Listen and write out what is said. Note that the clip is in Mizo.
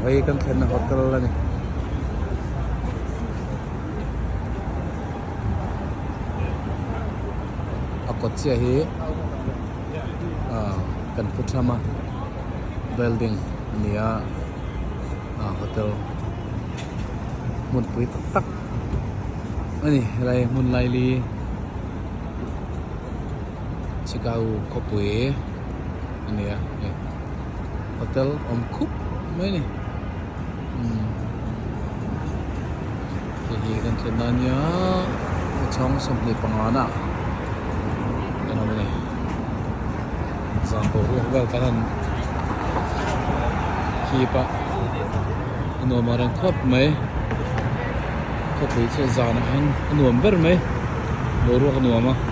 hei kan thlenna hotel a ni. A kawt chiah hi ah kan pu tham a building a ni a ah hotel hmunpui tak tak a ni helai hmun laili Chicago khawpui a ni a hei hotel awm khup mai a ni umm hei hi kan thlenna a nia chhawng 25 na kan awm a ni zan boruak vel kan han khip a a nuam ang reng khawp mai khawpui chu zanah hian a nuam ber mai boruak a nuam a.